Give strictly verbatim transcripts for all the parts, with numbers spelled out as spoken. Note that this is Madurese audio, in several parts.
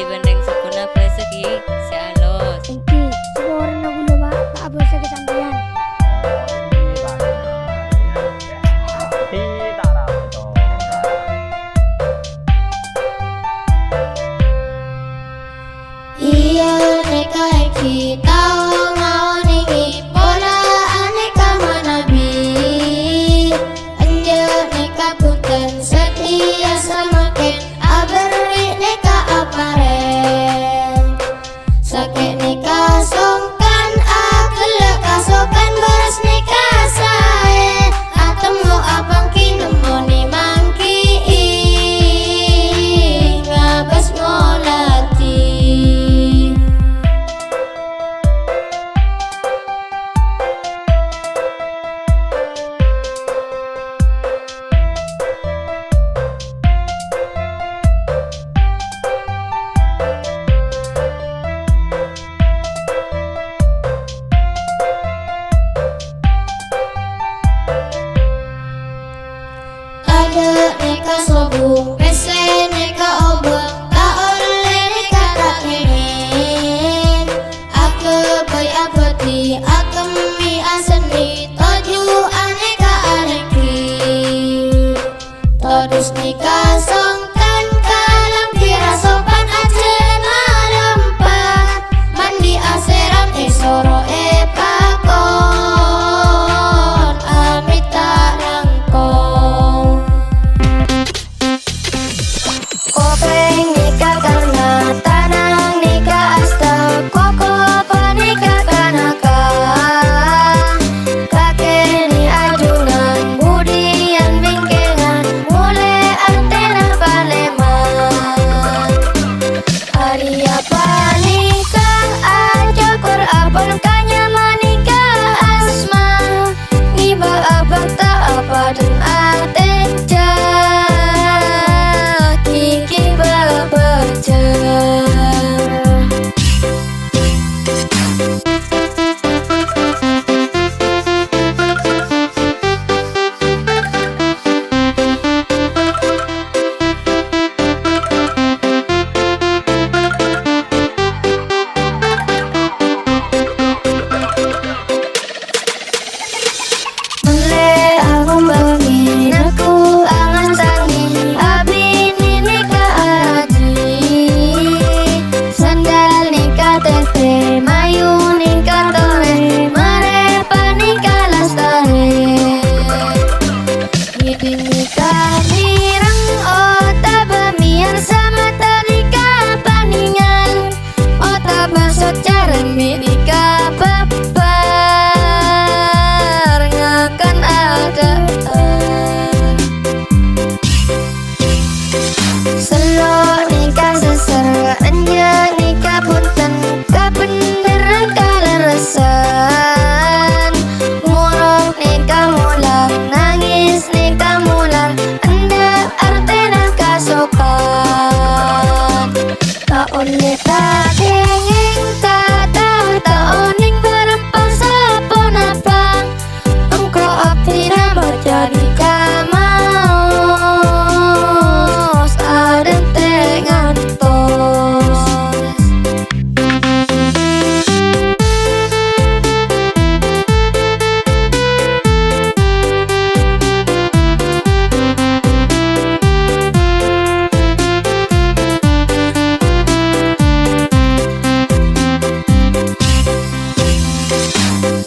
Èbhândhing sebbhunna bhâsa ghi' sè alos. Èngghi, saporana kaulâ, Pak, ta' abhâsa ka sampèyan. Iyâ, nèka èngghi tao ngaonèngè pola anèka manabi. Enjâ' nèka bhunten satèya samangkèn aberri' nèka aparèng. Sakè' nèka songkan aghellâ' kasokan, bârâs nèka saè atemmo apanggi nemmonè mangghi'i ngabâs moladhi. Tadâ' nèka sobung, pèssè nèka obâng, ta' ollè nèka ta' kèngèng. Aghâbây abâdhi, akemmè asennè, toju' anèka alèngghi. Todus nèka songkan kalambhi ra sopan, ajhâna malempar. Mandi asèrang èsoro èpakon, amèta langkong. Kopèng nèka karna, tanang nèka asta, koko panèka kanaka. Kakènè ajunan, budiyân bingkèngan, molè artèna palèman. Arèya panèka acakur abân kanya manèka asma. Ngibâ abâkta apadân atèjâ, ghighibâ bâjâ. Mellè akombângè, nekko angastangè, abinè nèka arajhi. Sandal nèka tètè, mayu nèka torè, marè panèka lastarè. Ngèdhing nèka mèreng otabâ mèyarsa, mata nèka panèngal, otabâ soccè rèmè nèka bâbbâr ngakan adâ'ân. Sello' nèka sèsser, enjâ' nèka bhunten, kabhendherrân kalerressan. Morok nèka molang, nangès nèka molang, endâ' artèna kasokan. Ta' ollè ta' kèngèng, ta' tao, ta' onèng bârâmpa saponapa. Engko' abdhina bâca nèka maos, adhânte' ngantos.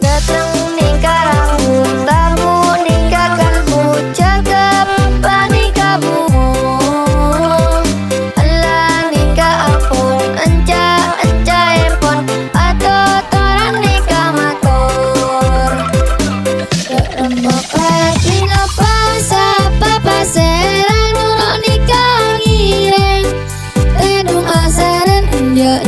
Dâteng nèka rambut, tabu nèka kalbu, cakep panèka bumo. Ella nèka ampon, enca'-enca'èpon, atotoran nèka mator. Dâ' remma paghi napa sapa pasèra noro' nèka ngèrèng. Tèdung asarèn enjâ'